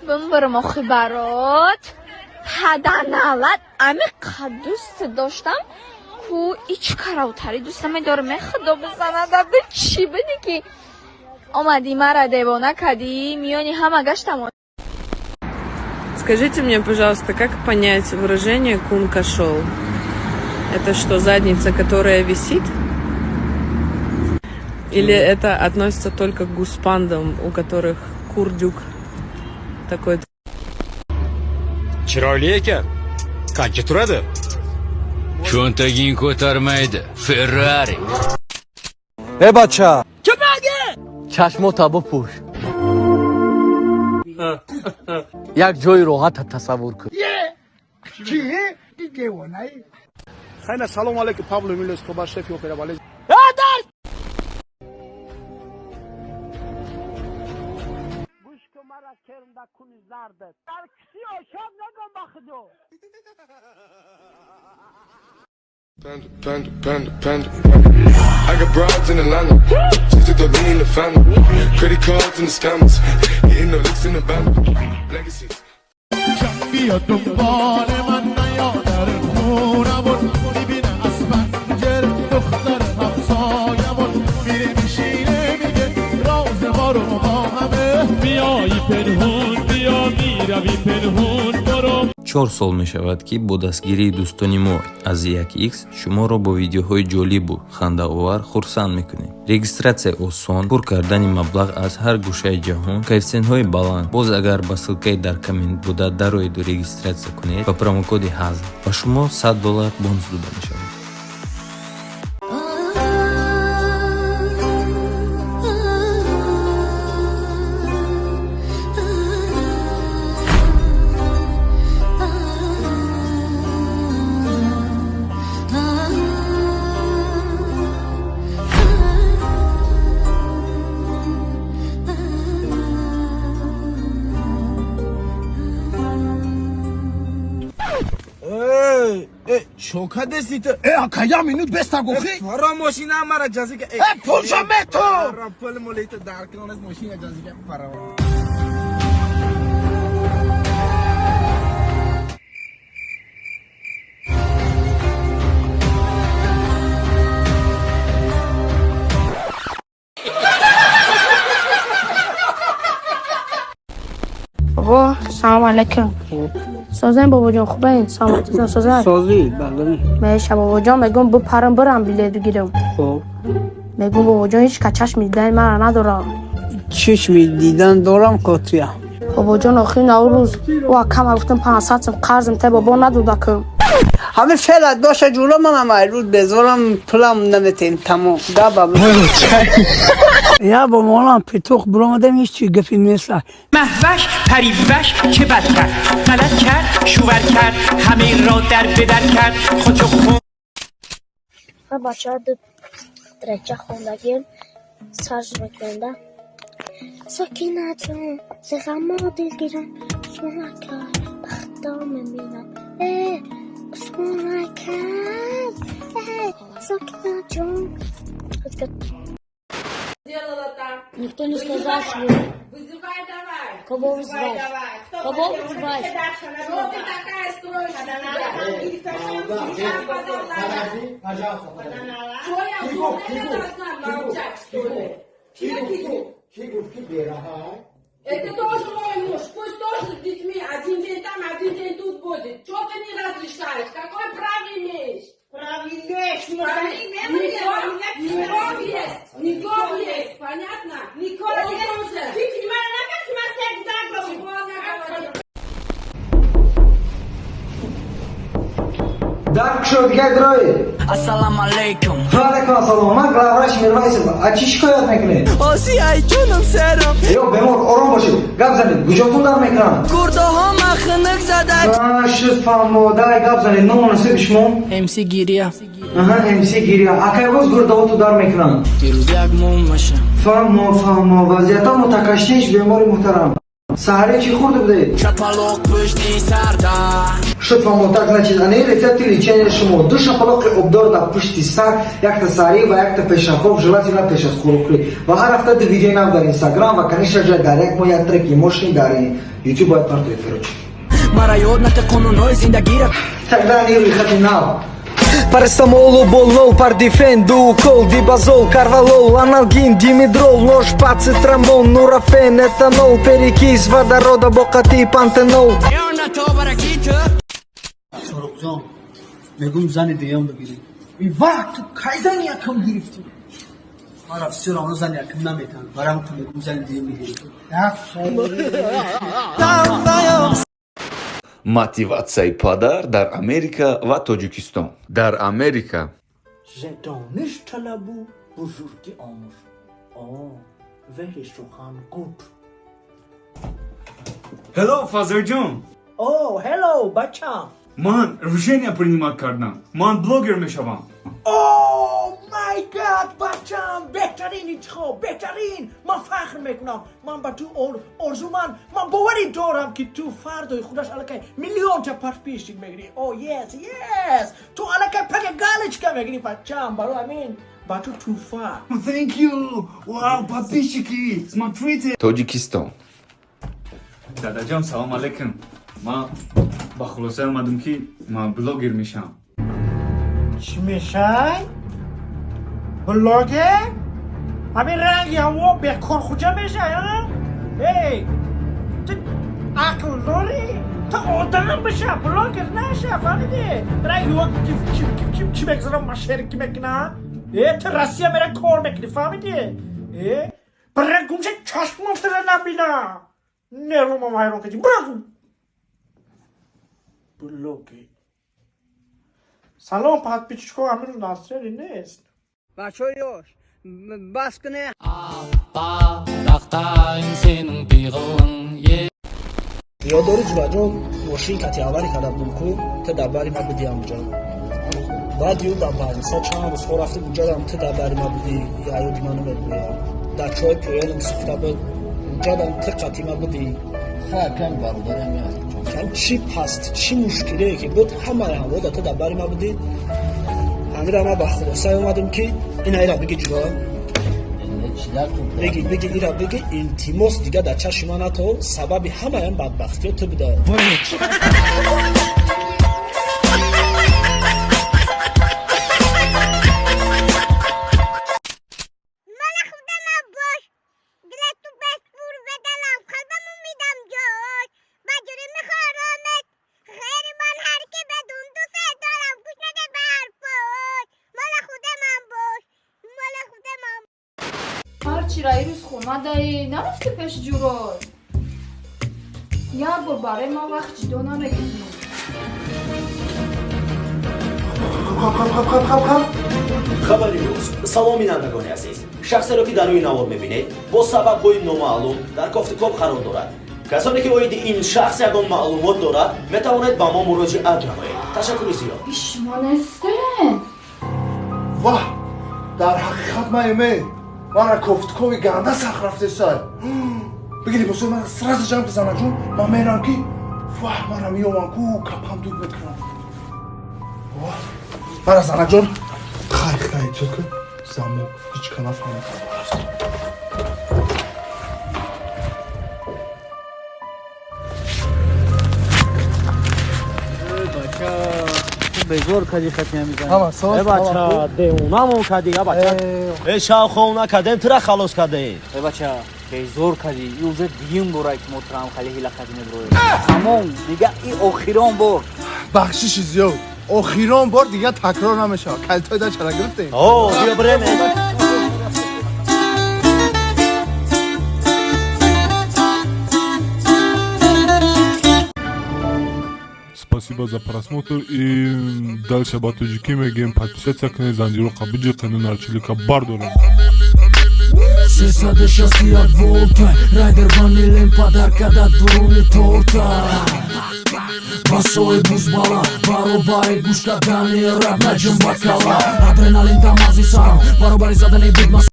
Бимбирам охи барот. Паданалат ами дӯст доштам ку ич каравтари дӯстам медорам. Худо бизанада, чӣ биди ки омадӣ мара девона кадӣ, миёни ҳама гаштам. Скажите мне, пожалуйста, как понять выражение «кун кошел»? Это что, задница, которая висит? Или это относится только к гуспандам, у которых курдюк такой? Chiroyli ekan. Qancha turadi? Cho'ntaging ko'tarmaydi. Ferrari. Э, бача, чашмота бипӯш, як ҷои роҳата тасаввур кун. Хайна, салом алейкум, Пабло Эмилио Эскобар, шефи опера балет. Panda, panda, panda, panda. I got broads in Atlanta. Just took the lean in the family. Credit cards and the scammers. Hitting the licks in the bando. Legacies. بیا دنبال من نیا در خونمون، میبینه از پنجره دختر همسایمون، میره میشینه میگه راز ما رو با همه. میایی پنهون بیا، میروی پنهون برو. 4 сол мешавад, ки бо дастгирии дӯстони мо аз 1x шуморо бо видеоҳои ҷолибу хандаовар хурсанд мекунем. Регистратсия осон, пур кардани маблағ аз ҳар гӯшаи ҷаҳон, коэффитсиентҳои баланд. Боз агар ба ссылкаи дар коммент буда дароеду регистратсия кунед, ба промокоди ҳазл ба шумо 100 доллар бонус дода мешавад. Чока десите? Э, ака, я минут беста гохи? Фара мошина мара ҷазика. Э, пулша мету! Фара пул молито дар кунонес мошина ҷазика фара. Бобо, салом алейкум. Созем, бобоҷон, хубен? Саломатитон созад? Созӣ, бале. Меша, бобоҷон, мегӯм бипарам бирам билет бигирам. Хуб. Мегӯм, бобоҷон, ҳеч ка чашми дидани мара надорам. Чишми дидан дорам, котия. Бобоҷон, охир наврӯз ӯ акама гуфтам 500 сум қарзм те, бобо надодакум. Ҳамин феълат боша, ҷура, манам айрӯз безорам, пулам наметем, тамом даба. Я бо молам петух биромадем, ҳеч чи гапи нест. مهوش پریوش چه بد کرد، غلط کرد، شوور کرد، همه را در بدر کرد، خودشو خون. Бачаҳо ду дараҷа хондагием сарж мекунанда. Сокина ҷон, зи ғаммо дилгирам, Усмон ака ба худо мемирам. Э, Усмон ака, э, Сокина ҷон. Делала там? Никто не сказал, что. Вызывай давай. Кого вызывать? Давай. Кто Кого хотел? вызывать? Что ты такая строишь? Пожалуйста. Что я должна молчать, что ли? Это тоже мой муж, пусть тоже с детьми. Один день там, один день тут будет. Что ты не разрешаешь? Какое право имеешь? Право имеешь, но Ником есть, ником есть, понятно? Ником Он есть. тоже. Ты понимаешь, она как Чего она говорит? Дар кушод, дигар дрои. Ассалому алейкум. Алейкум ассалом, ман главврач Мирвайсов. А чӣ шикоят мекунед? Оси ай ҷоном серам. Ё, бемор, ором бошед, гап занед, куҷотон дар мекунанд? Гурдаҳо махнук зада. Шуд, фаҳмо, давай гап занед, ному насиби шумо? МС Гирия. Аҳа, МС Гирия, акай боз гурдаҳото дар мекунанд? Дирӯз як моҳ маша. Фаҳмо, фаҳмо, вазъията мутакашиш, бемори муҳтарам. Саҳаре чӣ хӯрда будед? Чапалоқ пушти сарда. Шуд, фаҳмо. Так, значит, ана рецепти лечения шумо: ду шапалоқи обдор дар пушти сар, якта саҳарӣ ва якта пешахоб, желательно пеш аз хӯрокхӯрӣ. Ва ҳар ҳафта ду видеои нав дар Инстаграм ва, конечно же, дар як моҳ як треки мошин дар Ютуб бояд партоед, короче. Мара ёд нате қонунҳои зиндагира. Тогда они рӯйхати нав. Парацетамол, уболол, пардифен, дуукол, дибазол, корвалол, аналгин, димедрол, но-шпа, цитрамон, нурофен, этанол, перекись водорода, боқати, пантенол. Шоҳрухҷон, мегум, зани дуюм бигирем. Ва ту кай зани якум гирифтӣ? Мара всё равно зани якум наметан, барам ту мегум, зани дуюм бигирем. Мотиватсияи падар дар Америка ва Тоҷикистон. Дар Америка Зе дониш талабу бузургӣ омӯз, о веҳи сухан гуд. Hello, father ҷон. О, hello, бачам. Ман решение принимать кардам. Ман блогер мешавам. Oh my God, бачам, беҳтарин интихоб, беҳтарин. Ман фахр мекунам, ман ба ту орзуманд. Ман боварӣ дорам, ки ту фардои худаш аллакай миллионта подписчик мегирӣ. Oh yes, yes, ту аллакай пака галочка мегирӣ, бачам. Барои ҳамин ба ту тӯҳфа. Thank you. Wow, подписчики, смотрите. Тоҷикистон. Дадаҷон, салом алейкум. Ман ба хулоса омадам, ки ман блогер мешавам. Чӣ мешай? Блогер? Ҳамин ранги ҳаво бекорхуҷа мешай, а? Эй, ту ақл дорӣ? Ту одам биша, блогер наша, фаҳмидӣ? Ранги ҳаво чӣ мегузарам, машерки мекунам. Э, ту Россия мера, кор мекунӣ, фаҳмидӣ? Э, бира, гумша, чашмам тура набинам, нервумам вайрон кардӣ. Бира, гум, блогер. Салом, подписчико, ҳамин настроение нест. Бачаҳои ёш, бас куне. Парақтайын сенің пиғылың. Ёд дорӣ, ҷураҷон, мошин кати аварӣ карда будем ку, ту дар бари ма будӣ ҳамҷо. Баъд ю дар больница чанд рӯз хо рафтем, унҷадам ту дар бари ма будӣ. Яёди ма намегӯям, дар чои поёнам сӯхта буд, унҷадам ту қати ма будӣ. Кам бародарам. Кам чӣ паст, чӣ мушкилие ки буд, ҳамаи ҳавода ту дар бари ма будӣ. Ҳамира ма ба хулосае омадем, ки ина ира биги, ҷура, биги, биги, ира биги, илтимос, дига дар чашми ман ато, сабаби ҳамаям бадбахтиё ту буда. Мала худама бош, дила ту беспур бедалам, қалбаму мидам ҷой. Ба ҷури мехоромет, ғайри ман ҳар ки бедун дусе дорам, гӯш наде ба ҳарфой. Мала худамам бош, мала худамам. Ҳарчи ра ирӯз хона даи, нарафти пеш ҷурой. Як бор барои ман вақт ҷудо намекунӣ. Хаб, хаб, хаб, хаб, хаб. Хабари рӯз. Салом, бинандагони азиз. Шахсеро, ки дар рӯи навор мебинед, бо сабабҳои номаълум дар кофтукоб қарор дорад. Касоне, ки оиди ин шахс ягон маълумот дорад, метавонед ба мо муроҷиат намоед. Ташаккури зиёд. Шумо нестен. Ваҳ, дар ҳақиқат ман эме, мара кофтукови ганда сахт рафтесай. Биги, либосои мара сразу ҷамъ бизанаҷон, ман мерам, ки ваҳ, мара меёвам ку, капам дуд мекунам. Ваҳ, мара занаҷон, хай, хай, ту ки замок, ҳеҷ ка нафаҳмид. Безор кади, хати ҳамизан. Ҳама соз. Э, бача, девонамон кади, а, бача. Э, шавхона кадем, тура халос кадем. Э, бача, безор кади. И уже дуюм бора, ки мо тураам хали ҳила кади меброем. Тамом, дига и охирон бор. Бахшиши зиёд, охирон бор, дигар такрор намешавад. Калитои дар чара гирифтем? О, биё, бирем. Спасибо за просмотр и дальше ба тоҷикӣ мегӯем: подписаться кунед, занҷироқа биҷиқену нарчилика бардорем. 361 волта, райдер ванилем, подарка да дуруни торта. Басои бузбала, баробари гӯш кардани рап, наҷум ба кала. Адреналин дар мағзи сарам, баробари задани бигма.